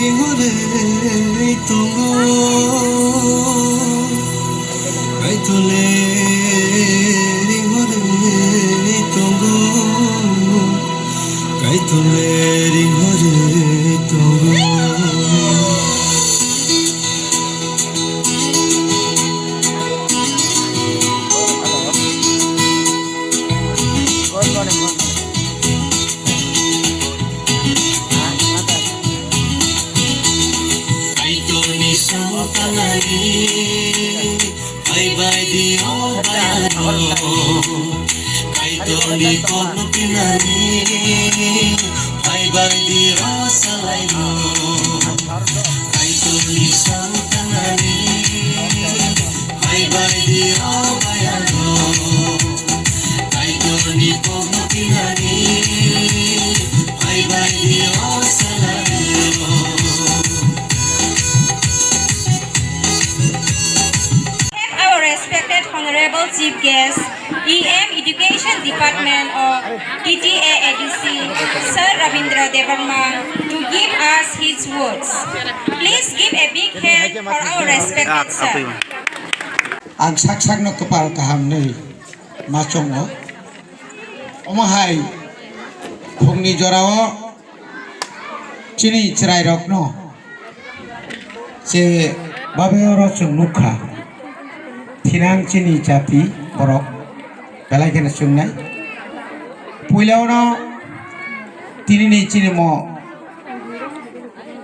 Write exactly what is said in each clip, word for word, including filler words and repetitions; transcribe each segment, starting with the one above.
Ringori tongo, Kaitor le ringori tongo, Kaitor le ringori tongo. Kaitorni songtanani, bye bye di o bayano. Kaitorni kokno pinani, bye bye di o salaino. Kaitorni songtanani, bye bye di o bayano. Kaitorni kokno pinani, bye bye di o salaino. Our respected Honorable Chief Guest, E M Education Department of T T A A D C, Sir Ravindra Debbarma, to give us his words. Please give a big hand for our respected sir. Ang sak sakno kwpal kaham nwi ma chongo. Omo hai phungni jorao chini chwrairokno je babe oro chwng nukha, thinang chini jati borok belai kheno chwngnai. Puila ono tinini chini mo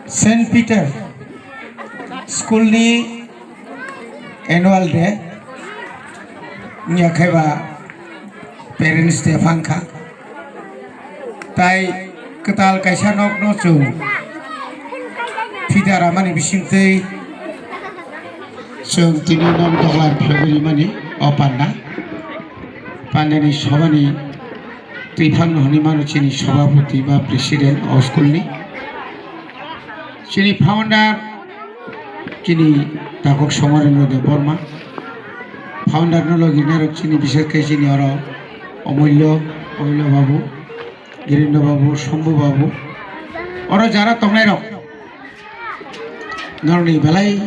Saint Peter school ni annual day wngya khe ba parents day phang kha. Tai kwtal kaisa nokno chwng phida ramani bisingtwi chwng tini nok doglan philogwi rimani o panda. Pandani sobani twiphangno hwnwi mano chini sobhapoti ba president o school ni. Chini founder, chini takhuk Somarendra Debbarma, founder no logi narok chini, bises khe chini oro Omulyo, Omulyo babu, Girindo babu, Shambhu babu, oro jara tongnai rok, norokni belai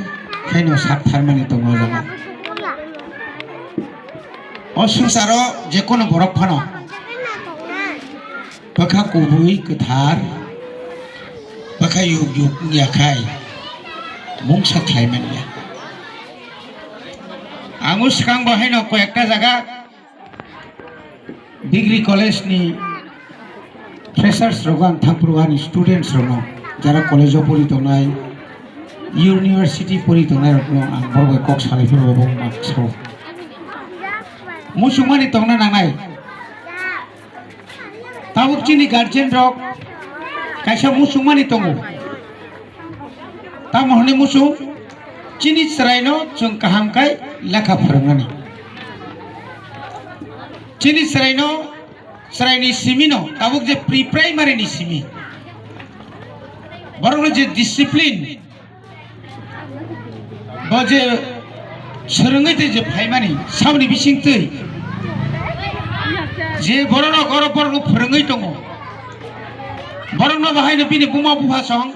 khaino sak tharmani tongo o jaga. O swngcharo jekono borok phano bwkha kubui kwthar, bwkha yuk yuk wngya khai mungsa khlai manya. Ang o swkang bo haino koi ekta jaga degree college ni freshers rogo ang thangphuru ani students rokno, jara college o pori tongnai, university pori tongnai rokno ang borok bai kok salai phuru bo ma sao. Muchungmani tongna nangnai. Tabuk chini guardian rok kaisa muchungmani tongo. Tamo hwnwi muchung, chini chwraino chwng kaham khai lekha phwrwngnani. Chini chwraino, chwraini simino, tabuk je pre-primary ni simi, borokno je discipline, bo je swrwngwi tei je phaimani saboni bisingtwi je bororok oro borokno phwrwngwi tongo, borokno bahaino bini buma bupha song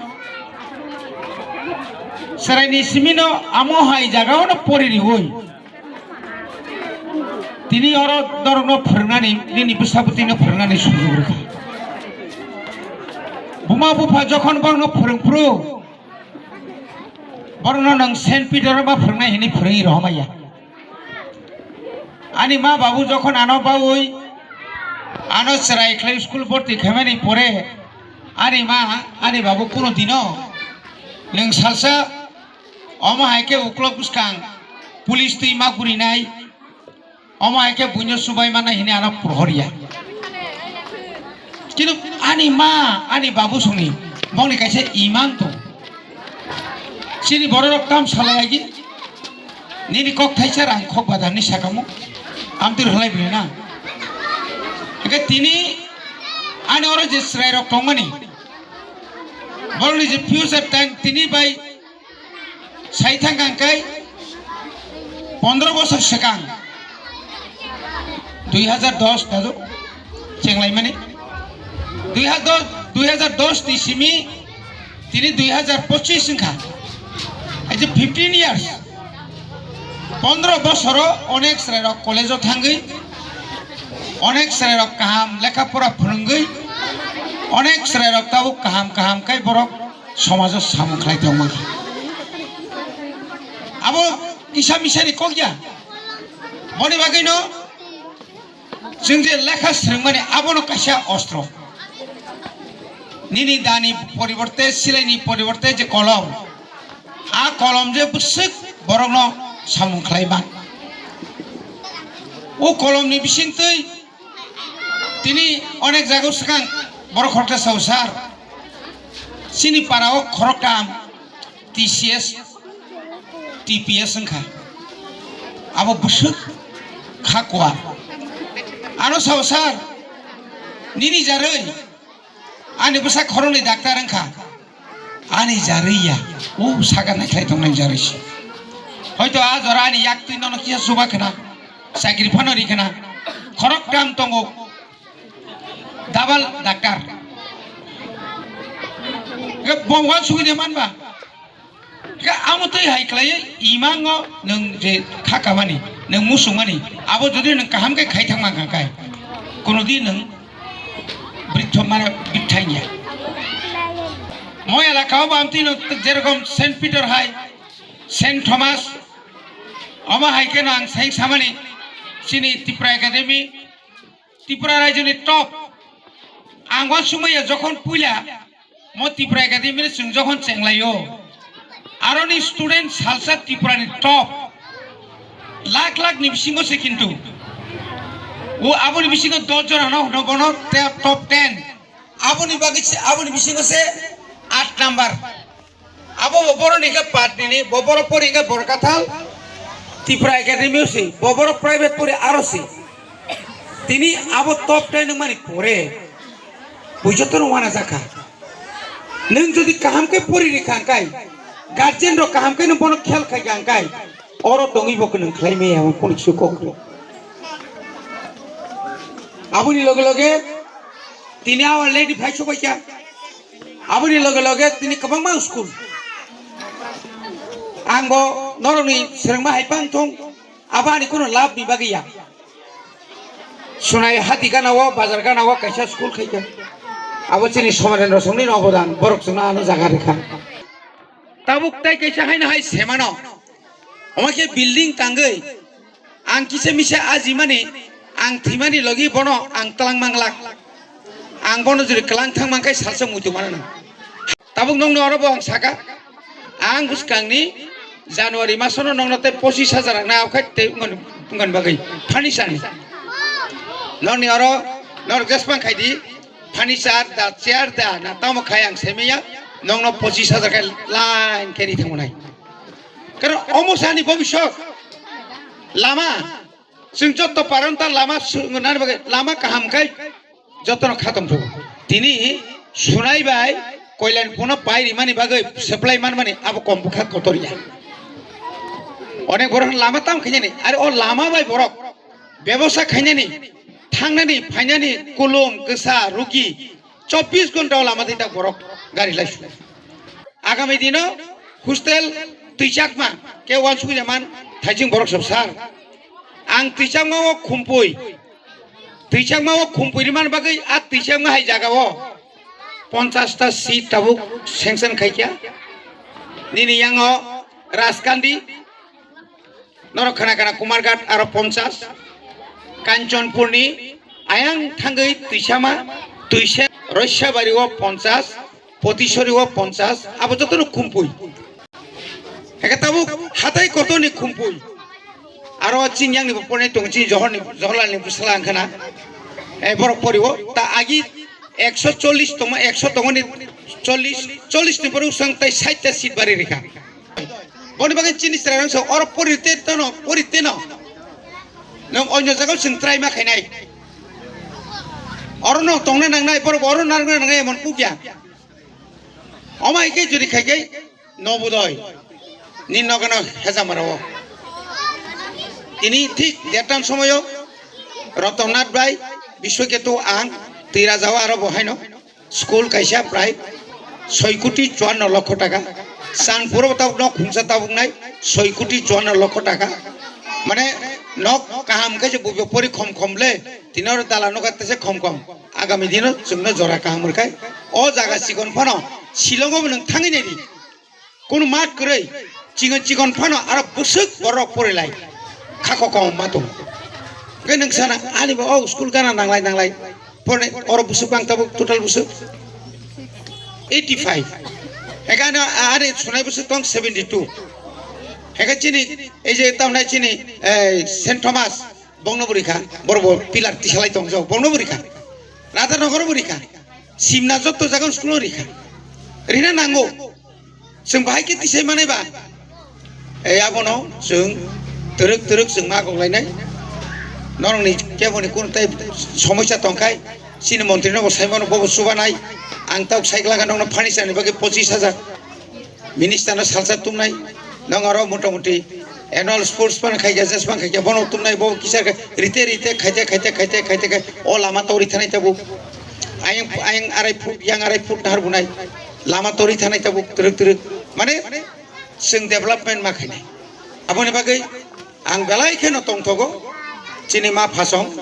chwraini simino amo hai jagao no pori riwi tini oro norokno phwrwngnani, nini bwsabwtwino phwrwngnani sujok rwkha. Buma bupha jokhon borokno phwrwng phuru, borokno nwng Saint Peter o ma phwrwngnai hwnwi phwrwngwi rohormaya. Ani ma babu jokhon ano baui, ano chwrai khlai school bhorti khaimani pore, ani ma, ani babu kuno dino nwng salsa omo hai khe uklok bwskang police twi ma gurinai, omo hai khe buino chubai mannai hwnwi ano prohor ya. Kintu ani ma, ani babu songni bongni kaisa iman tong. Chini bororok tam salai agi. Nini kok thaisa rang khok badarni sakamo. Amtwir halai bini na. Hingke tini ani oro je chwrairok tongmani, borokni je future time tini bai Sai thang kang kai pondro bosor swkang dui hazar dos daju chenglaimani. Dui hazar dos, dui hazar dos ni simi Tini dui hazar pochis wngkha, ei je fifteen years, pondro bosoro onek chwrairok college-o thangwi, onek chwrairok kaham lekha pora phwrwngwi, onek chwrairok tabuk kaham kaham khe borok somajo samung khlai tongmani. Abo kisa misani kok ya, boni bagwino chwng je lekha swrwngmani abono kaisa ostro. Nini dani poriborte, silaini poriborte je kolom, a kolom je bwswk borokno samung khlai man. O kolomni bisingtwi tini onek jaga swkang borok khoroksa sao sir, chini para o khoroktham T C S, T P S wngkha. Abo bwswk kha kuar. Ano sao sir, nini jarwi ani bwsa khoroknwi daktar wngkha. Ani jarwi ya, o saka naikhlai tongnai jarwi se. Hoito a jora ani yaktwi nono kisa chuba khna, chakri phano ri khna, khoroktham tongo, double daktar. Bo uansugwi de manba. Khe amo twi hai khlaiwi imango nwng je kha kamani, nwng musungmani, abo jodi nwng kaham khe khai thangma kha khai, kono din nwng bwrwi thok mane bwthai ya. Mo elaka o bo amtwi nwng jerokom Saint Peter hai, Saint Thomas, omo hai kheno ang saing samani chini Tripura Academy, Tripura rajyoni top. Ang uansukmaya jokhon puila mo Tripura Academy ni chwng jokhon chenglaio, aroni student salsa Tripura ni top, lakh lakh ni bisingo se kintu. O aboni bisingo dos jona no hwno bono te-, top ten. Aboni bagwi se, aboni bisingo se aat number. Abo bo borok ni khe part nini, bo borok pori khe borok kathal Tripura Academy o si, bo borok private pori aro si. Tini abo top ten wngmani pore bo jotono uanajakha. Nwng jodi kaham khe pori rikha hwnkhe, guardian rok kaham khe nwng bono khel khaikha hwnkhe, oro tongwi bo kwnwi khlai maya hwnwi phone kisa kok rw. Aboni loge loge tini already phai sobaikha. Aboni loge loge tini kwbangma school. Ang bo norokni swrwngma hai pang thung, abo ani kuno labh ni bagwi ya. Sunai hati gana o, bazar gana o kaisa school khaikha. Abo chini Somarendra songni obodan, borok chwngno ano jaga rikha. Tabuk tai kaisa haino hai semano. Omo khe building tangwi ang kisa misa ajimani, ang thwimani logi bono ang twlang manglak. Ang bono jori kwlang thang mankhe salsa muitu manana. Tabuk nokno oro bo ang saka, ang bwskangni January masono nokno tei pochis hajar rang na, okhai tei wngani, wngani bagwi furniture ni. Nokni oro norok jespang khaidi, furniture da, chair da, na tamo khai ang semaya, nokno pochis hajar khai line khe ri thangmanai. Karon omo sani bobisok lama, chwng jotto paron ta lama su-, nani bagwi lama kaham khai jottono kha tongthogo. Tini Sunai bai Koilan puno pai rimani bagwi supply manmani abo kom bwkha kotor ya. Onek borok lama tam khainani, are o lama bai borok bebosa khainani, thangnani, phainani, kulum, kwsa, rugi, chobbish ghonta o lama twi tak borok gari lai su. Agami dino hostel twichakma khe uansukya man thaijing borok sob sir. Ang twichakma o khumpui, twichakma o khumpui rimani bagwi a twichakma hai jaga o ponchash ta seat tabuk sanction khaikha. Nini yango Rajkandi, norok khana khana Kumarghat aro ponchash, Kanchanpurni ayang thangwi twisama, twisa Roisabari o ponchash, Potisori o ponchash, abo jotono khumpui. Eke tabuk hatai kotorni khumpui. Aro chini yangni bo pornai tongo, chini Johorni, Johorlalni bwsala wngkhana. E borok poriwo ta agi ekso chollish tongma, ekso tongoni chollish, chollish ni borok swng tai sait ta seat bari rikha. Boni bagwi chini chwrairok sa oro pori te tono, pori te no. Nwng onyo jagao chwng try ma khainai. Oro no tongna nangnai, borok oro narwkna nangnai emon kukya. Omo hai khe jodi khai khe Nobodoi ni nogano heja mara o. Tini thik dertan somoyo Rotonnath bai, Biswaketu ang, twi raja o aro bo haino. School kaisa prai soi koti chuanno lokho taka. Chandpuro tabuk nok khungsa tabuk nai soi koti chuanno lokho taka. Mane nok kaham khe je bujo pori khom khom le, tini oro dala nogo tese khom khom. Agami dino chwngno jora kaham rwkhai. O jaga chikon phano Shillongo bo nwng thangwi naidi. Kunu mat kwrwi, chikon chikon phano aro bwswk borok porilai. Khako kom ma tongo. Hwnkhe nwng sana, ani bo o school gana nanglai nanglai. Porne oro busuk bang tabuk total busuk eighty five. Heka ano are sunai busuk tong seventy two. Heka chini ei je tamnai chini ei Saint Thomas bongno burikha, borok bo pillar tisalai tong jao bongno burikha. Radha Nagar burikha. Simna jotto jaga school rikha. Rina nango. Chwng bahai khe tisai manai ba? Ei abono chwng twrwk twrwk chwng ma kok lainai. Norokni keboni kun tei somosya tongkhai, chini montri no bo sai mano, bobo chubanai. Ang tok cycle kha nokno furniture ni bagwi pochis hajar. Minister no salsa tumnai. Nong aro motamuti annual sports pan khaikha, jes pan khaikha, bono tumnai, bo kisa khe rite rite khaite khaite khaite khaite khe o lama tori thanai tabuk. Ayang ayang arai foot, yang arai foot nahar bunai. Lama tori thanai tabuk twrwk twrwk. Mane chwng development ma khainai. Aboni bagwi ang belai kheno tongthogo chini ma phasong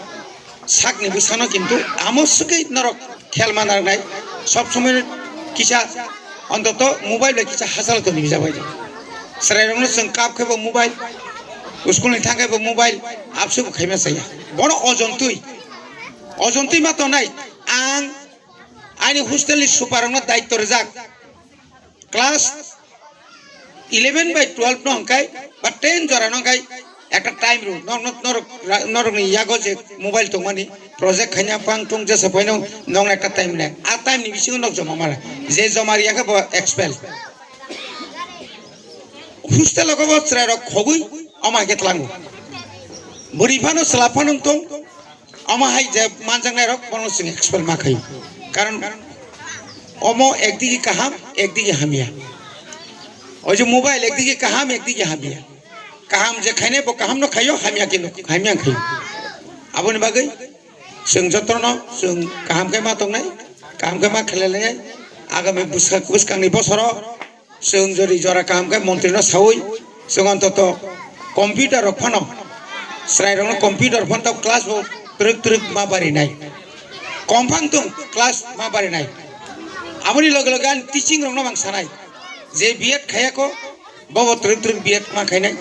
sakni bwsano, kintu amo swgwi norok khel ma narwknai. Sob somoi kisa ontoto mobile bai kisa hachal tongni bijak bai. Chwrairokno chwng kap khe bo mobile, school ni thang khe bo mobile, abse bo khaima chaya. Bono ojontwi, ojontwi ma tongnai. Ang ani hostel ni super rokno daityo rijak. Class eleven bai twelve no hwnkhai ba ten jora no hwnkhai ekta time rw. Norok, norok, norokni yago je mobile tongmani project khaina pang tong jesa phaino nokno ekta time rwnai. A time ni bisingo nok joma mara. Je joma riya khe bo expel. Hostel o bo chwrai rok khogwi omo hai khe tlango. Bwrwi phano chwla phano tong. Omo hai je manjaknai rok bono chwng expel ma khaio. Karon omo ekdigi kaham, ekdigi hamya. O je mobile ekdigi kaham, ekdigi hamya. Kaham je khainai bo kaham no khaio, hamya khe no hamya khaio. Aboni bagwi chwng jotono chwng kaham khe ma tongnai, kaham khe ma khlailainai. Agami bwsa-, bwskangni bosoro chwng jori jora kaham khe montri no saui chwng ontoto computer rok phano chwrai rok no computer phano tok class bo twrwk twrwk ma barinai, komphang tung class ma barinai. Aboni loge loge ani teaching rok no ang sanai je B Ed khaiya ko bobo twrwk twrwk B Ed ma khainai,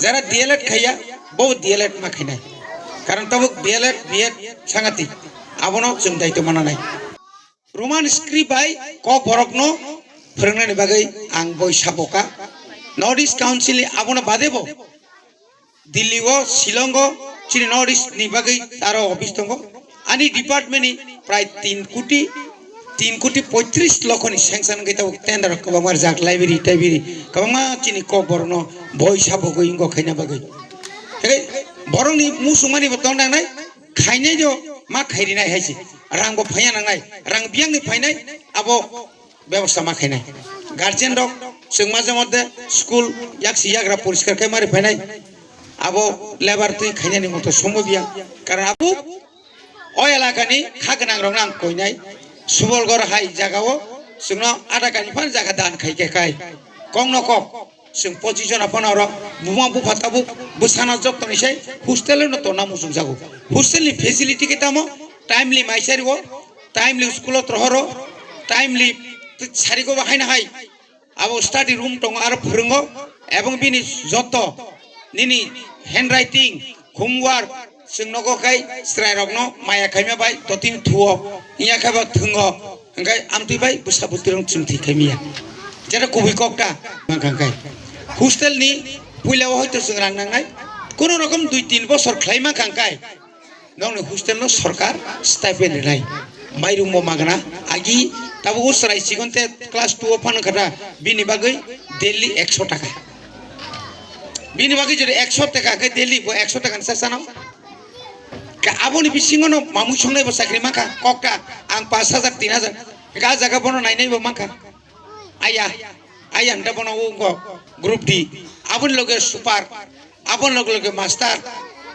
jara D L Ed khaiya bobo D L Ed ma khainai, karon tabuk D L Ed B Ed sangati abono chwng daito mananai. Roman script bai Kokborokno phwrwngnani bagwi ang boi saboka. North East Council ni abono badebo Delhi o, Shillong o chini North East ni bagwi taro office tongo. Ani department ni prai tin koti, tin koti poitris lokho ni sanction wngwi tabuk tender kwbangma rijak, library, taibrary kwbangma chini Kokborokno boi sabogwi wngkha khaina bagwi. Tei borokni muchungmani bo tong nangnai. Khainai do ma khairinai hai se. Rang bo phaiya nangnai. Rang biyang ni phainai abo bebosta ma khainai. Guardian rok chwng ma jamo de school yak si yagra poriskar khai mari phainai. Abo labour twi khainani moto somo biya. Karon abo o elaka ni kha gwnang rok nang koinai. Subolgor hai jaga o chwngno ada kani phan jaga dan khai khe kai. Kok no kok. Chwng pochis jona phano oro buma bupha tabuk bwsano joktoni sai hostel no tonna muchungjago. Hostel ni facility khe tamo timely mai sari o, timely school o trohoro, timely sari go bahai na hai. Abo study room tongo aro phwrwngo ebong bini joto nini handwriting, homework, chwng nogo khai chwrai rokno maya khaima bai dotini thuo, iya khe bo thwngo. Hwnkhe amtwi bai bwsa bwtwi rok chwng thwi khai miya. Jeta kubui kok ta. Mankha hwnkhe hostel ni puila o hoito chwng rang nangnai. Kono rokom dui tin bosor khlai mankha hwnkhe nokni hostel no sorkar stipend rinai. Mairum bo magna. Agi tabuk o chwrai chikon te class two o phano kha ta bini bagwi daily ekso taka. Bini bagwi jodi ekso taka khe daily bo ekso taka ni sa chana. Ka aboni bisingo no mamung songnai bo chakri mankha, kokta ang pash hajar tin hajar, ka jaga bono nainai bo mankha. Aya, aya hwnta bono wngkho group D, aboni loge super, aboni loge loge master,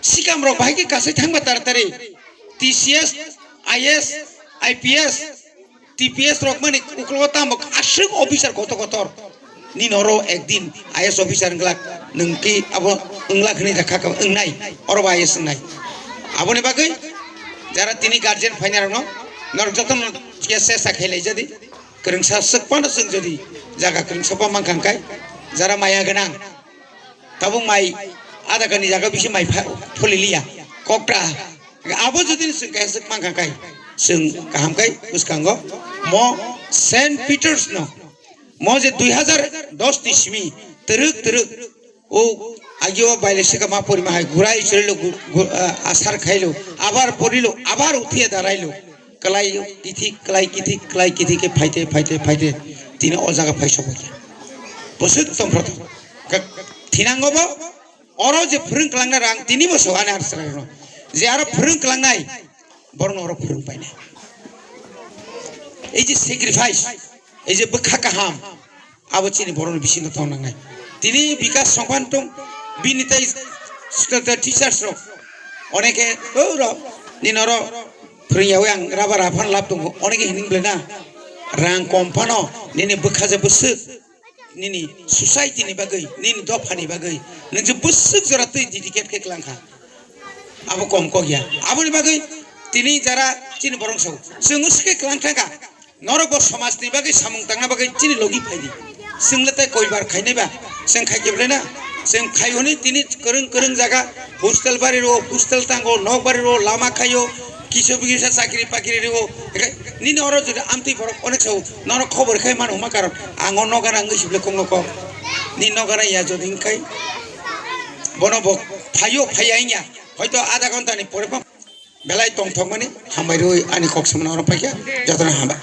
sikam rok bahai khe kasai thangba taratari T C S, I S, I P S, T P S rok mani uklogo tamo aswk officer kotor kotor. Nini oro ekdin I A S officer wngglak, nwng ki abo wngglak hwnwi da kha, wngnai, oro bo I A S wngnai. Aboni bagwi jara tini guardian phainai rokno norok jotono chesa khailai jadi. Kwrwngsa swk phano chwng jodi jaga kwrwngsa bo mankha hwnkhe, jara maya gwnang, tabuk mai adakani jaga bisi mai pha-, phuliliya, kokta. Abo jodi chwng kaisa swk mankha khe, chwng kaham khe bwskango mo Saint Peters no, mo je dui hazar dos ni simi twrwk twrwk, o agi o baile sika ma porima hai gurai chorilo gu-, gu-, ah, asar khailo, abar porilo, abar uthiya darailo. Kwlai kithi, kwlai kithi, kwlai kithi khe phaite, phaite, phaite tini o jaga phai sokbaikha. Bwswk tongphra tong. Ka-, thinango bo oro je phwrwng kwlangnai rang tini bo sok ani arsarano. Je aro phwrwng kwlangnai, borokno oro phwrwng painai. Ei je sacrifice, ei je bwkha kaham, abo chini borokni bisingo tong nangnai. Tini Bikas Songphan tong, bini tei teachers rok oneke, "O rok, nini oro phwrwngyawi ang rubber aphano lab tongo," oneke hining belai na. Rang kom phano nini bwkha je bwswk, nini society ni bagwi, nini dopha ni bagwi, nwng je bwswk jora twi dedicate khe kwlang kha. Abo kom kok ya. Aboni bagwi tini jara chini borok sao, chwng uske kwlang thangkha. Norok bo somaj ni bagwi samung tangna bagwi chini logi phaidi. Chwng le tai koibar khainai ba? Chwng khai khe belai na? Chwng khai hwnwi tini kwrwng kwrwng jaga hostel bari rwo, hostel tango, nok bari rwo, lama khaio, kisa bwkisa chakri pakri rwo. Ekai nini oro jodi amtwi borok onek sao, nono khobor khai mano hwnma karon ang o nogar wngwi sibole kok no kok. Ni nogar ya jodi wngkhai bono bo phaio phaiya wngya. Hoito adha ghonta ni pore pha belai tongthokmani hambai rwi ani kok samani oro paikha, jotono hambai.